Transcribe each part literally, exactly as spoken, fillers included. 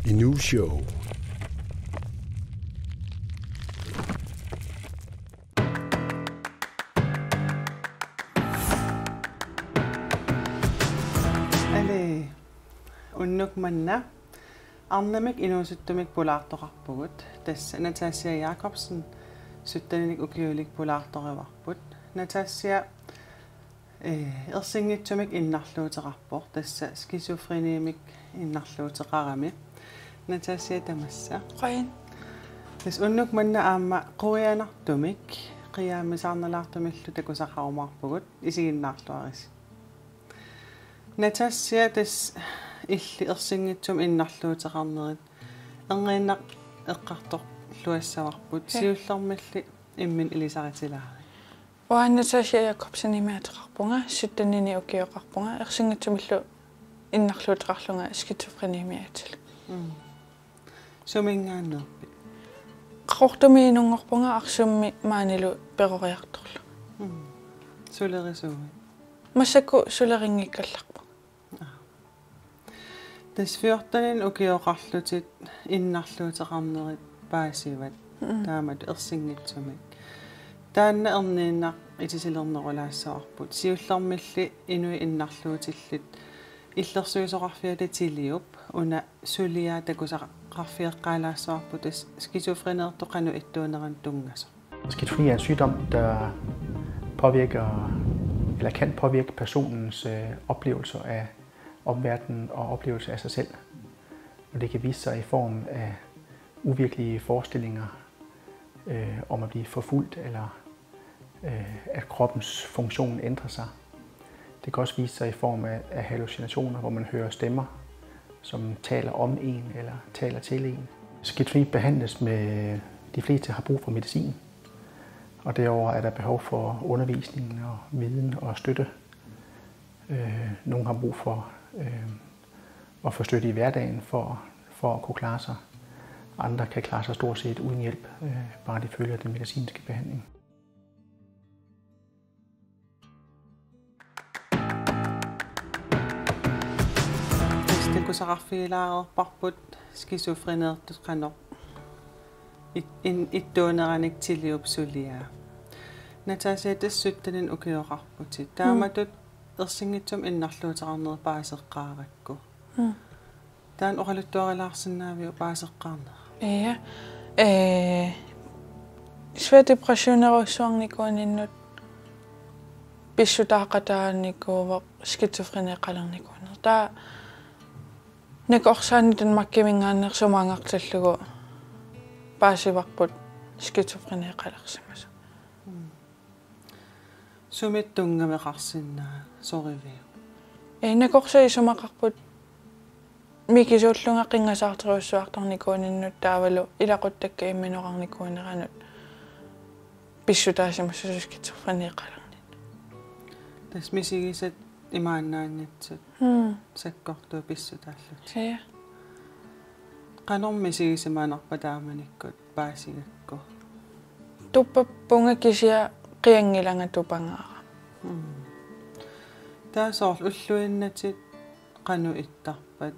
Inuu Show. Aluu, unnuk manna arnamik inuusuttumik pulaartoqarpugut. Tassa Natasha Jakobsen syttenik ukiulik pulaartorivarput. Natasha, eh, ersinngitsumik innarluuteqarpoq, tassa skizofrenimik innarluuteqarami. Natasha, tamassa. Qujan. Tassa unnuk manna aamma quianartumik qiiaammisaarnalaartumillu takusaqarumaarpugut, isiginnaarluarisi. Natasha, tassa illit ersinngitsumik innarluuteqarnerit erniinnaq eqqartorluassavarput. Ja. Siullermilli imminut ilisaritilaarit. Uanga Natasha Jakobsenimik ateqarpunga, syttenik ukioqarpunga, ersinngitsumillu innarluuteqarlunga skizofrenimik atillugu. Mm. Suminngaanneerpit? Qaqortumi inunngorpunga, Arsummi maanilu peroriartorlunga. Mm. Sulerisuuit? Massakkut sulerinngikkallarpunga. Aa. Tassa fjorteninik ukioqarlutit innarluuteqarnerit paasivat. Mm. Taamatut ersinngitsumik. Taanna erniinnaq itisilernerulaassavarput. Siullermilli inuit innarluutillit illersuisoqarfiata Tiliup una suliaa takusaqarfeqqaalaassavarput, tassa skizofrenertoq qanoq ittuunerani tunngasoq. Skizofreni er en sygdom, der påvirker, eller kan påvirke personens, øh, oplevelser af omverdenen og oplevelse af sig selv. Og det kan vise sig i form af uvirkelige forestillinger, øh, om at blive forfulgt, eller, øh, at kroppens funktion ændrer sig. Det kan også vise sig i form af, af hallucinationer, hvor man hører stemmer, som taler om en eller taler til en. Skizofreni behandles med, de fleste har brug for medicin, og derover er der behov for undervisning og viden og støtte. Øh, nogle har brug for, øh, at få støtte i hverdagen for, for at kunne klare sig. Andre kan klare sig stort set uden hjælp, øh, bare de følger den medicinske behandling. Tassa takusaqarfigilaarparput skizofrenertoq qanoq it-, in-, ittuuneranik Tiliup suliaa. Natasha, tassa syttenik ukioqarputit. Mm. Taamatut ersinngitsumik innarluuteqarnerit paaseqqaarakku. Mm. Taanna oqaluttuarilaarsinnaaviuk paaseqqaarnera? Ja. Øh, svær depressionerujussuarnikuuninnut pissutaaqataanikuuvoq skizofreniqalernikuuneq. Taava nakorsaaneq Danmarkiminngaanneersoq maangartillugu paasivarput skizofreniqalersimasoq. Mm. Sumit tunngaveqarsinnaasoriviuk? Ee, nakorsat isumaqarput mikisuullunga qinngasaartorujussuartarnikuuninnut taavalu ilaquttakka imminorarnikuuneranut pissutaasimassasoq skizofreniqalerninnut. Tassa misigisat imaannaanngitsut. Hmm. Sakkortuut pissutaallutik. Ja. Qanormi misigisimanerpa taamanikkut paasigakku? Tupappunga, kisianni qianngilanga tupangaarama. Mm. Taava soorlu ulluinnatik qanoq ittarpat?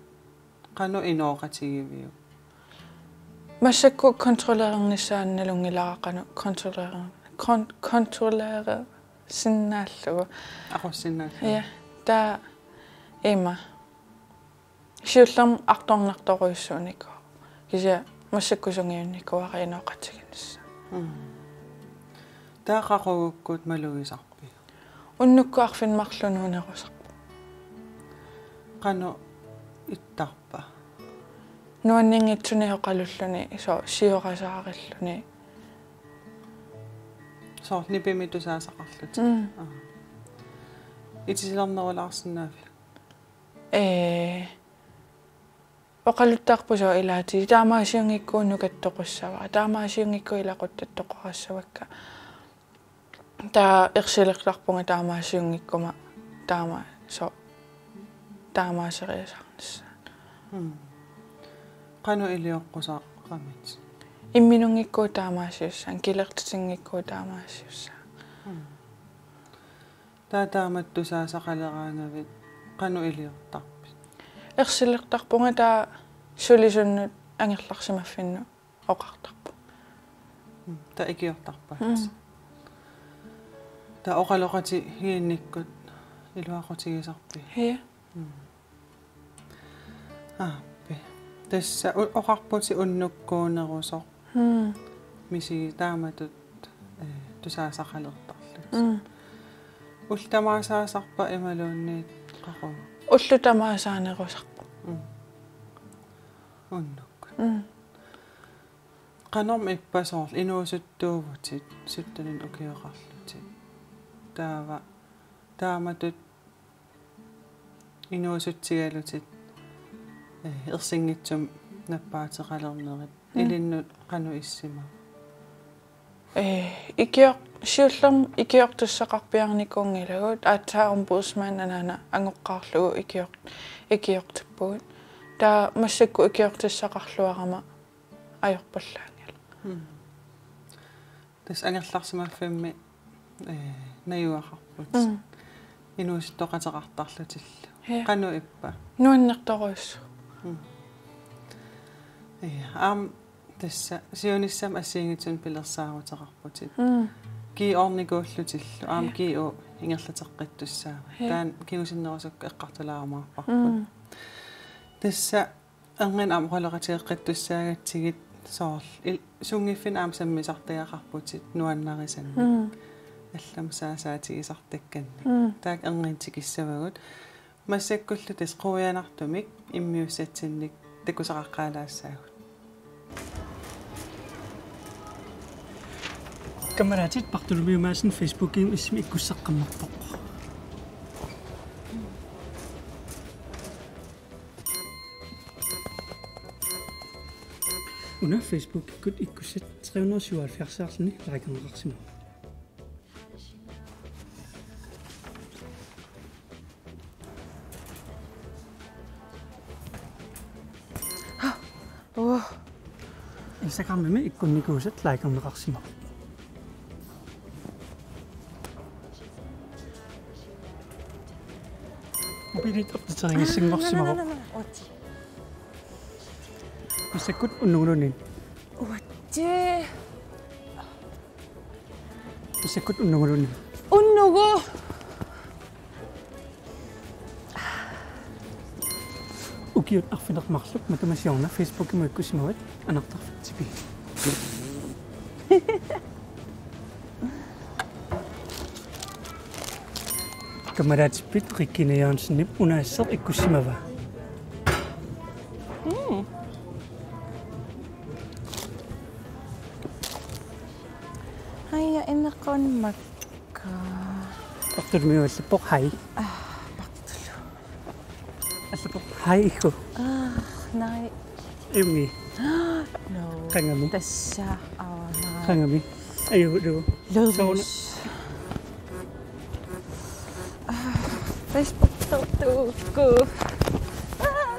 Qanoq inooqatigiviuk? Massakkut kontrollernissaa nalunngilara qanoq kontroller-, kon-, kontrollersinnaallugu. Aqussinnaallugu. Ja, taava ima. Siullermik artornartorujussuunikuuara. Kisianni massakkut sungiunnikuuara inooqatiginissaa. Mm. Taava qaqugukkut malugisarpiuk? Unnukkut arfineq-marluk nuunerusarpunga. Qanoq ittarpa? Nuanninngitsunik oqalulluni, soorlu siorasaarilluni. Soorlu nipimik tusaasaqarlutit. Mm. Aa. Itisilernerulaarsinnaaviuk? Ee, oqaluttarpusi soorlu ilaatigut taamaasiunngikkuit nukattoqussavara, taamaasiunngikkuit ilaquttat toqorassavakka. Taava ersilertarpunga taamaasiunngikkuma taama-, soorlu taamaaseriasaarnissaa. Mm. Qanoq ilioqqusaqamit? Imminunngikkutta taamaasiussaanga, kilertitinngikkuutta taamaasiussaanga. Mm. Taava taamatut tusaasaqaleraangavit qanoq iliortarpit? Ersilertarpunga taava sulisunnut angerlarsimaffinnut oqartarpoq. Mm, taava ikiortarpaat. Mm. Taava oqaloqatigiinnikkut iluaqutigisarpigit? Ja. Mm. Aappi. Tassa u-, oqarputit unnukkuunerusoq. Mm. Misi taamatut, eh, tusaasaqalertarlutit. Mm. Ullut tamaasa saasarpa imaluunniit qaqugu? Ullut tamaasa saanerusarpoq. Mm. Unnukkut. Mm. Qanormi ippa soorlu inuusuttuuvutit syttenik ukioqarlutit? Taava taamatut inuusutsigalutit, eh, ersinngitsumik nappaateqalernerit. Mm. Ilinnut qanoq issimava? Eh, ikior-, siullermik ikiortussaqarpiarnikuunngilagut, aatsaat ombudsman anaana angoqqaarlugu ikior-, ikiortippugut. Taava massakkut ikiortussaqarluarama ajorpallaanngilaq. Mm. Tassa angerlarsimaffimmi, eh, najugaqarput. Mm. Inuusuttoqateqartarlutillu. Ja. Qanoq ippa? Nuannertorujussuuvoq. Mm. Ja, aamma tassa siunissami assigiinngitsunik pilersaaruteqarputit. Mm. G O-rnikuullutillu, aamma Ja. G O ingerlateqqittussaavat. Ja. Taanna kingusinnerusukkut eqqartulaarumaarparput. Mm. Tassa erniinnaq aamma oqaloqatigeqqittussaagatsigit soorlu il-, sunngiffinni aamma sammisartagaqarputit nuannarisannik. Mm. Allamik saasaatigisartakkannik. Mm. Taakku erniinnaq tikissavagut. Massakkullu tassa quianartumik immiussatsinnik takusaqaqqaalaassaagut. Kammalaatit, Bartholomew Madsen Facebookikkut issimi ikkussaqqammerpoq. Una Facebookikkut ikkussat tre hundrede syvoghalvfjerds likerneqarsimavoq. Uaa. Instagramimi ikkunnikuusat likerneqarsimavoq. Mobilit opdaterinngissinngorsimavoq. Aa, na, na, na, na. Uatsi. Massakkut unnuguluni. Uatsi. Massakkut unnuguluni. Unnugu. Ukiut arfineq-marluk matuma siorna Facebookimut ikkussimavat anartarfik tipi. Kammalaatippit Regine Jørgensenip una asseq ikkussimava? Mm. Haia, inequnammakka. Bartholomew allappoq hej. Ah, Bartholomew. Allappoq hej, ikku. Ah, nej. Imi. No. Qangami. Tassa. Ah, nej. Qangami. Ajuulluu. Løvløs. Sooruna. Ah, Facebook-tortuukku. Ah.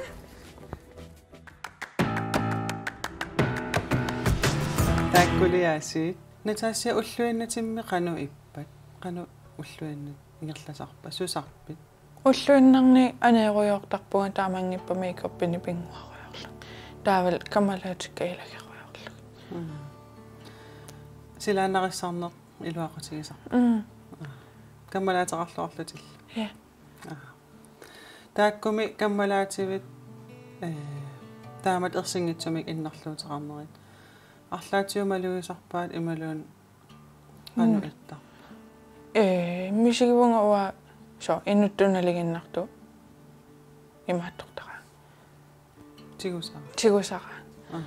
Taakkuliaasiit. Natasha, ulluinnatimmi qanoq ippat? Qanoq ulluinnaq ingerlasarpat? Susarpit? Ulluinnarni aneerujoortarpunga taamanngippaa makeupini pinnguarujoorlunga. Taavalu kammalaatikka ilagerujoorlugit. Mm. Silaannarissarneq iluaqutigisarpoq. Mm. Aa. Kammalaateqarluarlutillu. Ja. Aa. Taakkumi kammalaativiit, eh, taamatut ersinngitsumik innarluuteqarnerit. Arlaatigut malugisarpaat imaluunniit qanoq Mm. ittarpa? Eh, misigivunga uanga soorlu inuttut nalinginnartut imaattortaraanga. Tigusaraanni. Tigusaraanni. Aa.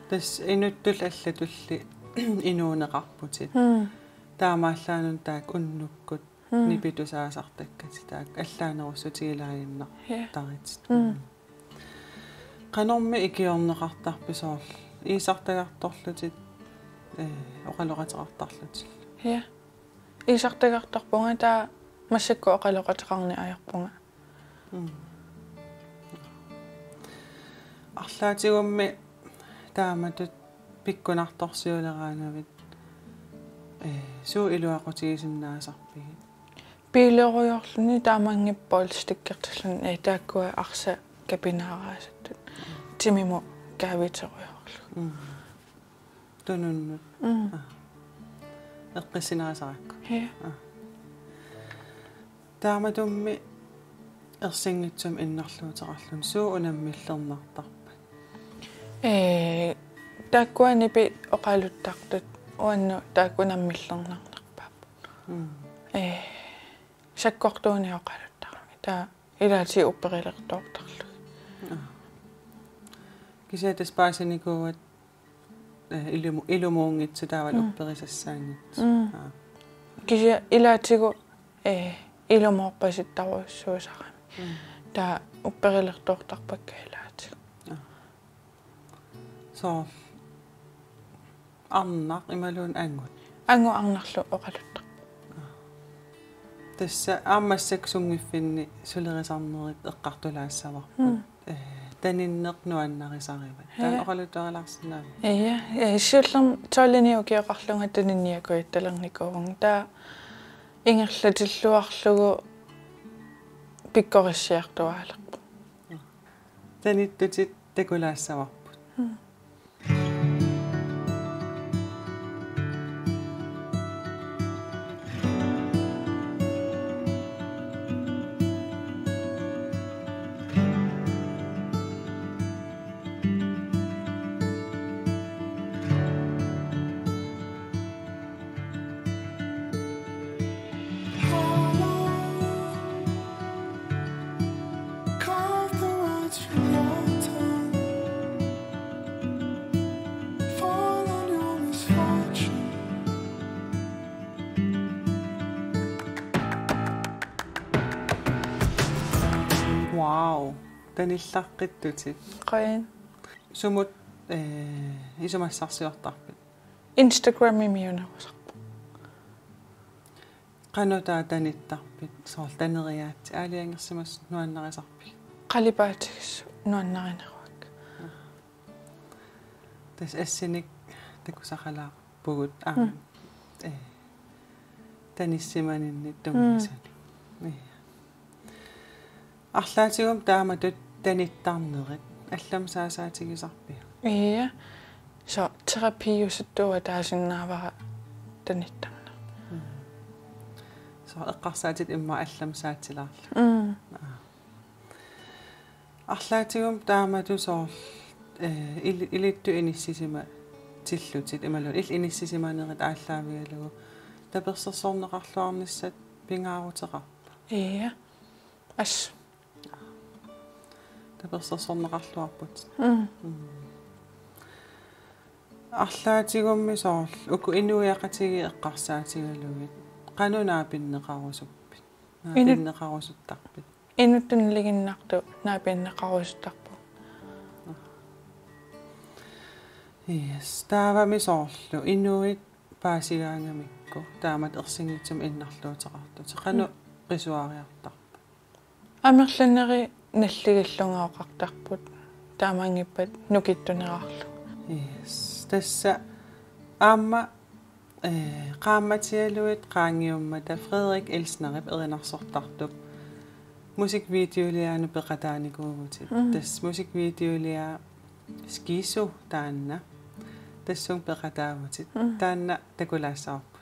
Tassa inuttullu allatulli inuuneqarputit. Mm. Taamaallaat una taakku unnukkut Mm. nipitusaasartakkatit taakku allaanerussutigilaaginnartaritit. Ja. Mm. Qanormi ikiorneqartarpit soorlu? Iisartagartorlutit, eh, oqaloqateqartarlutillu. Ja. Iisartagartorpunga, taava massakkut oqaloqateqarneq ajorpunga. Mm. Arlaatigummi taamatut pikkunartorsiuleraangavit, eh, suut iluaqutigisinnaasarpigit? Biilerujoorluni taamanngippaa stikkertilluni, eh, taakkua arsaq kapinaaraasattut. Timimut kaavitserujoorlugit. Mm. Tununnut. Mm. Aa. Eqqissinarisarakkit. Ja. Aa. Taamatummi ersinngitsumik innarluuteqarluni suut unammillernartarpat? Ee, taakkua nipit oqaluttartut uannut taakku unammillernarnerpaapput. Mm. Ee, sakkortuunik oqaluttarami. Taava ilaatigut upperilertoortarlugit. Aa. Kisianni tassa paasinikuuat, eh, ilumu-, ilumuunngitsut taavalu Mm. upperisassaanngitsut. Mm. Aa. Kisianni ilaatigut, eh, ilumoorpasittarujussuusarami. Mm. Taava upperilertoortarpakka ilaatigut. Aa. Soorlu arnaq imaluunniit angut? Angut arnarlu oqaluttarpoq. Tassa aamma massakkut sunngiffinni sulerisarnerit eqqartulaassavarput. Mm. Eh, taninneq nuannarisarivat. Taanna Ja. oqaluttuarilaarsinnaaviuk? Ja, ja, siullermik tolvini ukioqarlunga taninniakujuttalernikuuvunga. Taava ingerlatilluarlugu pikkorissiartuaalerpoq. Tanittutit takulaassavarput. Mm. Wow. Tanillaqqittutit. Qujan. Sumut, eh, isumassarsiortarpit? Instagramimi unerusarpoq. Qanoq taava tanittarpit, soorlu taneriaatsit aalajangersimasut nuannarisarpigit? Qalipaatigisut nuannarineruakka. Tassa assinik takusaqalaarpugut aamma. Mm. Eh, tanissimaninnik Mm. tunngasut. Ja. Arlaatigummi taamatut tanittarnerit allamik saasaatigisarpiuk? Ja. Soorlu terapiusuttuuvoq taasinnaavara tanittarneq. Mm. Soorlu eqqarsaatit immaqa allamik saatsilaarlugit. Mm. Aa. Arlaatigummi taamatut soorlu, eh, ili-, ilittut inissisimatillutit imaluunniit illit inissisimanerit aallaavigalugu tapersersorneqarluarnissat pingaaruteqarpa? Ja. Assut. Tapersersorneqarluarputit. Mm. Mm. Arlaatigummi soorlu uku inuiaqatigiit eqqarsaatigalugit qanoq naapinneqarusuppit? Inut- Naapinneqarusuttarpit? Inuttut naligiinnartut naapinneqarusuttarput. Yes, taavami soorlu inuit paasigaangamikku taamatut ersinngitsumik innarluuteqartut. Qanoq Mm. qisuariartarpa? Amerlanerit nalligillunga oqartarput taamaanngippat nukittunerarlunga. Yes. Tassa aamma, eh, qaammatialuit qaangiummata Frederik Elsnerip erinarsortartup musikvideoliaanut peqataanikuuvutit. Mm. Tassa musikvideolia Skisu taanna. Tassunga peqataavutit. Mm. Taanna takulaassavarput.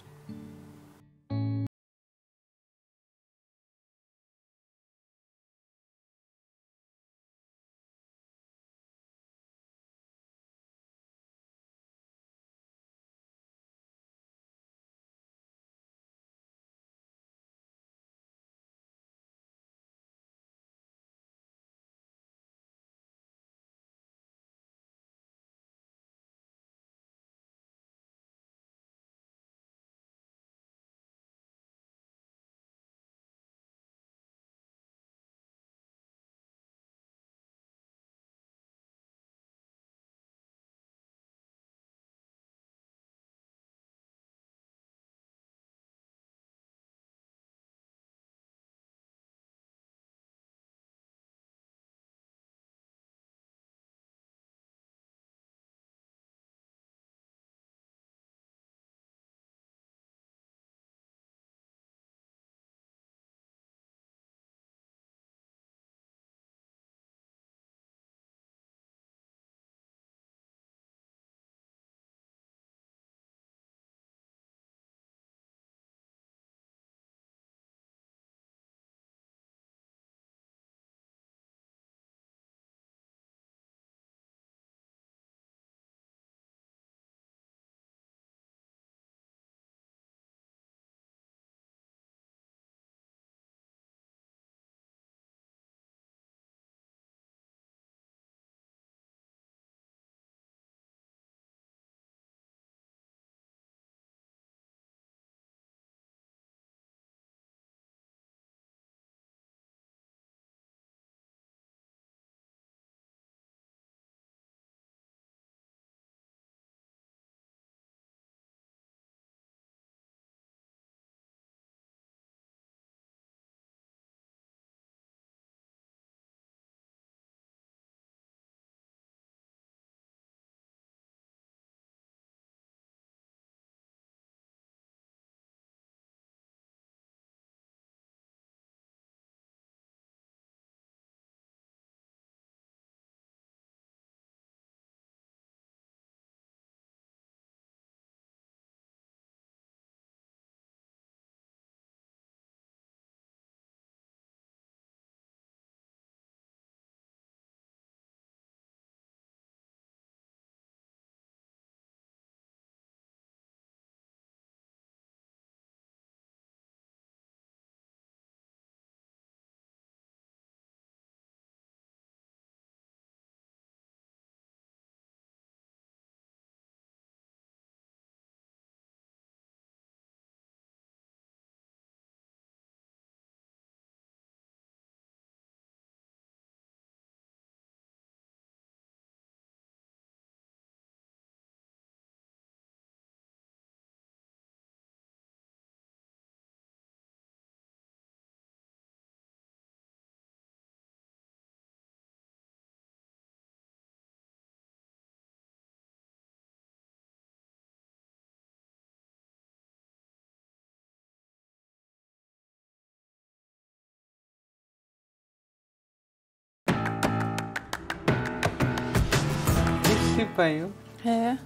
Ipaju. Ja.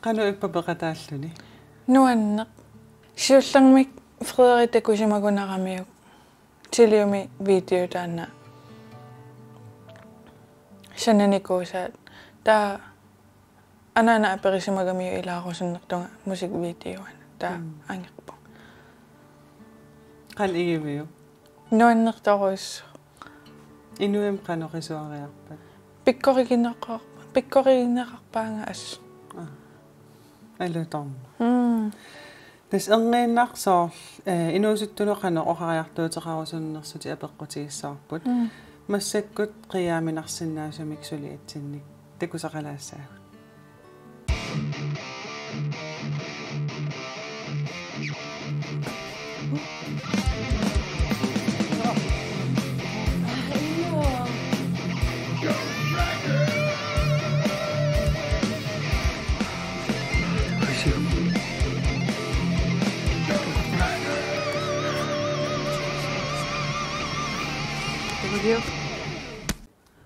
Qanoq ippa peqataalluni? Nuanneq. Siullermik Frederik takusimagunaramiuk Tiliumi video taanna sananikuusaat. Taava anaana aperisimagamiuk ilaarusunnertunga musikvideoanut. Taava Mm. angerpoq. Qanoq igiviguk? Nuannertorujussuaq. Inuimmi qanoq qisuariarpat? Pikkorigineqar-, pikkorigineqarpaanga assut. Aa. Alutornaq. Mm. Tassa erniinnaq soorlu, eh, inuusuttunut qanoq oqariartuuteqarusunnersutit apeqqutigissavarput. Mm. Massakkut qiiaaminarsinnaasumik suli atsinnik takusaqalaassaagut.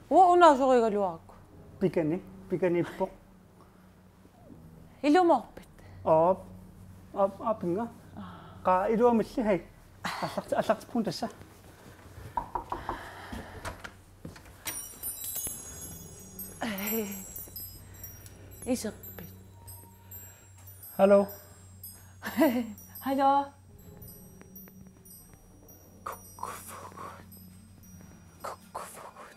Uanga una sorigaluarakku. Pikani, pikaniippoq. Ilumoorpit? Aap, aap, aap, inga. Qaa, iluamilli, hej. Allart-, allartippugut tassa. Iserpit? Hallo. Hallo. Kukkufugut. Kukkufugut.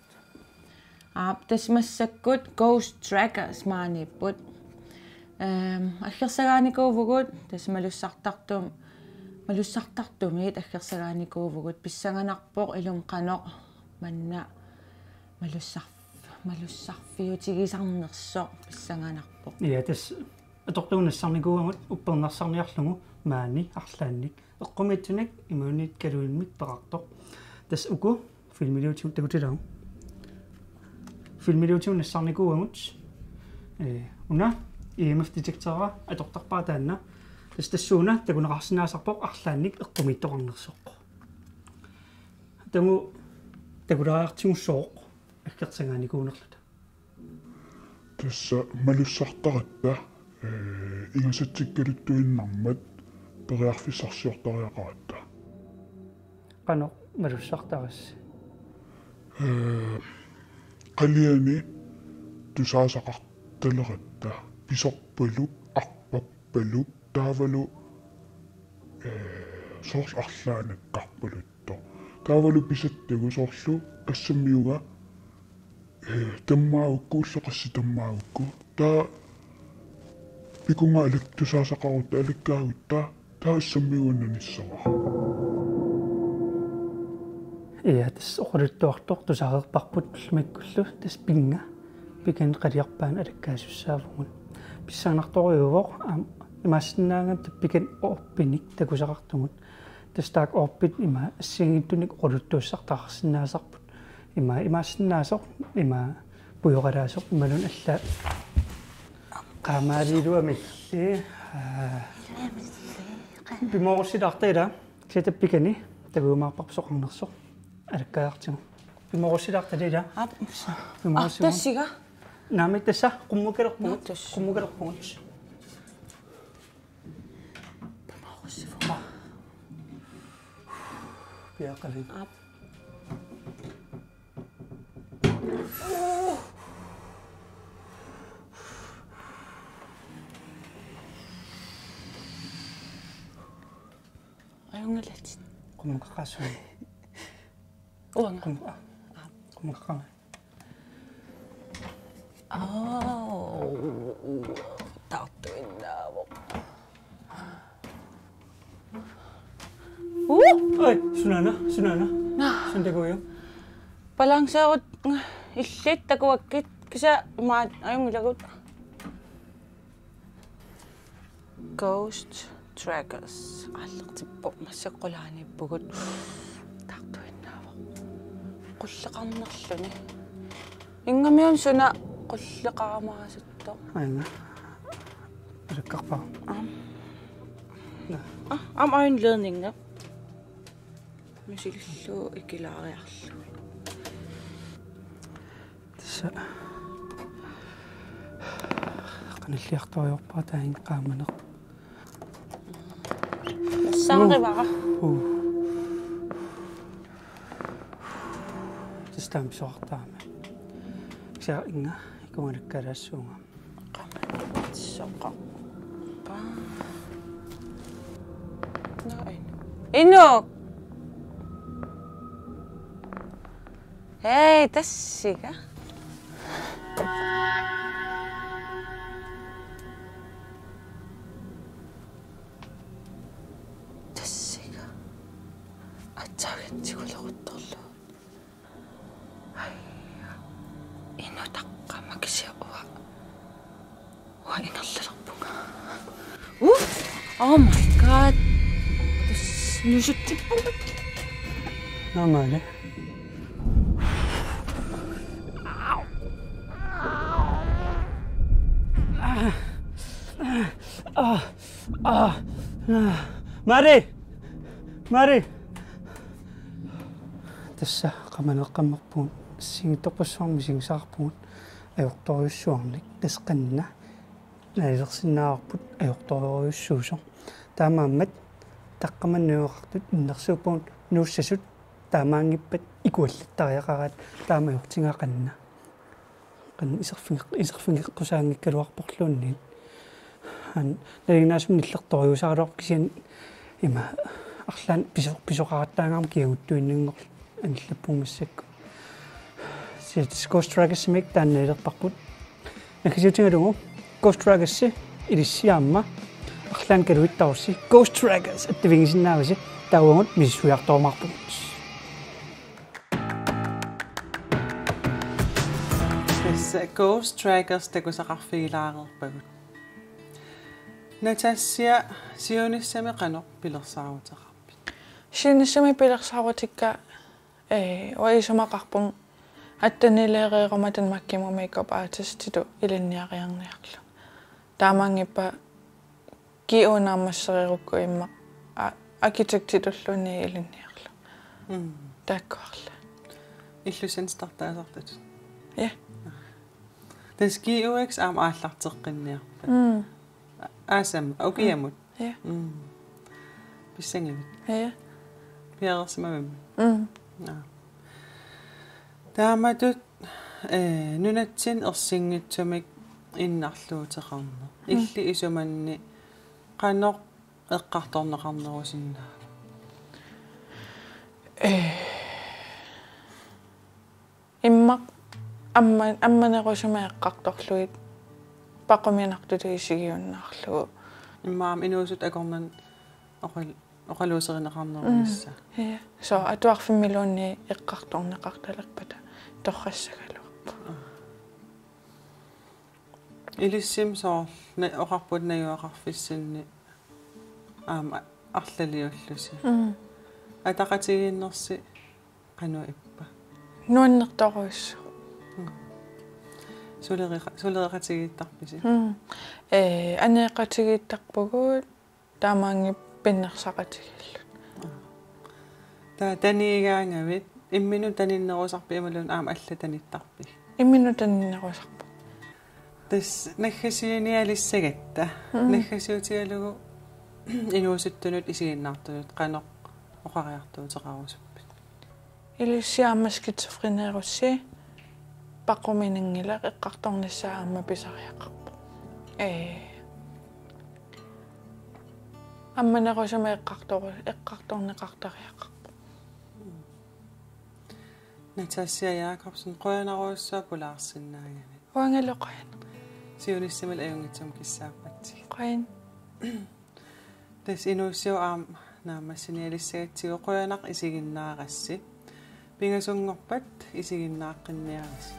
Aap, tassa massakkut Ghost Trackers maaniipput. Ehm, aggersagaanikuuvugut, tassa malussartartum-, malussartartumiit aggersagaanikuuvugut, pissanganarpoq ilumut qanoq manna malussarf-, malussarfiutigisarnersoq pissanganarpoq. Ja, tassa atortugut nassarnikuuvugut uppernarsarniarlugu maani arlaannik. Eqqumiitsunik imaluunniit kaluimmik peqartoq. Tassa uku filmiliutigut takutilaagu. Filmiliutigut nassarnikuuvugut. Eh, una E M F detektora atortarpara taanna. Tassa tassuuna takuneqarsinnaasarpoq arlaannik eqqumiitsoqarnersoq. Taanna takulaariartigussooq aggersagaanikuunerluta. Tassa malussartaratta, eh, ingasatsikkaluttuinnarmat periarfissarsiortariaqaratta. Qanoq malussartarassi? Eh, qaliani tusaasaqartaleratta pisorpaluk, arpapaluk, taavalu, eh, soorlu arlaannakkarpaluttoq. Taavalu pisattagu soorlu assammiuga, eh, tammaavakku, ulloqassi tammaavakku. Taava pikunga alak-, tusaasaqarutta alakkaagutta, taava assammiuga nanissavara. Ja, tassa oqaluttuartoq tusaareerparput ullumikkullu, tassa pinnga. Pikani qaliarpaani alakkaasussaavugut. Pissanganartorujuuvoq, aamma imaassinnaagami taava pikani orbinik takusaqartugut. Tassa taakku orbit ima assigiinngitsunik oqaluttuassartaqarsinnaasarput. Ima imaassinnaasoq, ima pujoqalaasoq, imaluunniit allaat qaamaaliiluamilli. Aa. Pimoorussilaarta ilaa, kisianni taava pikani takujumaarparput soqarnersoq. Alakkaajartigu. Pimoorussilaarta ilaa. Aap. Pimoorussilaarta. Aa, tassiga? Naamik, tassa qummukkalerpugut. Naa, tassa. Qummukkalerpugut. Pimoorussivoq. Piaqavin. Aap. Ajunngilaq. Qummukaqqaarsuit. Uanga. Qum-, aa. Aa. Qummukaqqaarnga. Aa, taartuinnaavoq. Uu! Oi, sunaana, sunaana. Naa. Sunaana takujuit. Balanceerut illit takuakkit, kisianni imaat ajunngilakka. Ghost Trackers aallartippoq, massakkut qulaaniippugut. Taartuinnaavoq. Qulleqarnerluni. Ingammik una suna qulleqaramaasuttoq. Aana. Alakkarpara. Aam. Naa. Aa, aamma aajuna ledningi. Misilillugu ikilaariarlugu. Tassa. Qanilliartoriarpara taanna qaamaneq. Nassaarivara. Uh. Tassa taama pisoqartarama. Kisianni inga ikungalakkaalaassuunga. Qaamaneq soqarpa. Naa inu. Inuk. Hej, tassiga. Tassiga. Atsaagitsigu loruttorlu. Ai. Inuk taqqama kisianni uanga. Uanga ingerlalerpunga. Uh! Oh my god. Tassa nusutsippunga. Naamale. Ah, ah, ah. Mari! Mari! Tassa qamaneqqammerpugut, assigiinngitsorpassuarnik misigisaqarpugut ajortorujussuarnik, tassa qanna nalilersinnaavarput ajortorujussuusoq. Taamaammat taqqamani najugaqartut innersuuppagut nuussasut, taamaanngippat ikuallattariaqaraat, taama ajortigaa qanna. Qanna iserfigeq-, iserfigeqqusaanngikkaluarporluunniit. Aana nalinginnaasumik nillertorujussuusaraluarpoq kisianni ima arlaannik piso-, pisoqarattaagaarmat kiaguttuinnanngorluni anillappunga massakkut. Kisianni Ghost Trackersimik taanna nalilerparput. Naggasiutigalugu Ghost Trackers ilissi aamma arlaannik kaluittarussi Ghost Trackers attavigisinnaavasi, taava uagut misissuiartorumaarpugut. Tassa Ghost Trackers takusaqarfigilaareerpagut. Natasha, siunissami qanoq pilersaaruteqarpit? Siunissami pilersaarutikka, ee, uanga isumaqarpunga attenileereeruma Danmarkimi makeup artistitut ilinniariarniarlunga. Taamaanngippat G U naammassereerukku immaqa a-, arkitektitulluunniit ilinniarlunga. Mm. Taakkuarli. Illussani startaasartut. Ja. Tassa G U X aamma aallarteqqinniarpat. Mm. Aasami, ukiamut. Ja. Mm. Pissangavit. Ja. Piareersimavimmi. Mm. Naa. Taamatut, ee, nunatsinni ersinngitsumik innarluuteqarneq. Mm. Illit isumanni qanoq eqqartorneqarnerusinnaava? Ee. Immaqa amma-, ammanerusumik eqqartorlugit paquminartutut isigiunnaarlugu. Immaqa aamma inuusuttut akornanni oqal-, oqaluuserineqarnerunissaa. Mm. Ja. Soorlu atuarfimmiluunniit eqqartorneqartalerpata torrassagaluarpoq. Mm. Ilissinnut soorlu na-, oqarputit najugaqarfissinni aamma arlaliullusi. Mm. Ataqatigiinnersi qanoq ippa? Nuannertorujussuuvoq. Mm. Sulereqa-, sulereqatigiittarpisi? Mm. Ee, aneeqatigiittarpugut, taamaanngippat pinnersaqatigiilluta. Mm. Taava taniigaangavit, imminut taninnerusarpit imaluunniit aamma allat tanittarpigit? Imminut taninnerusarpunga. Tassa naggasiinialissagatta. Mm. Naggasiutigalugu inuusuttunut isiginnaartunut qanoq oqariartuuteqarusuppit? Ilissi aamma skizofrenerussi, paquminanngilaq, eqqartornissaa aamma pisariaqarpoq. Ee. Ammanerusumik eqqartoru-, eqqartorneqartariaqarpoq. Natasha Jakobsen, qujanarujussuaq pulaarsinnaagamik. Uangalu qujan. Siunissami ajunngitsumik kissaappatsigit. Qujan. Tassa inuussivoq aamma naammassinialissagatsigu, qujanaq isiginnaarassi. Pingasunngorpat isiginnaaqqinniarisi.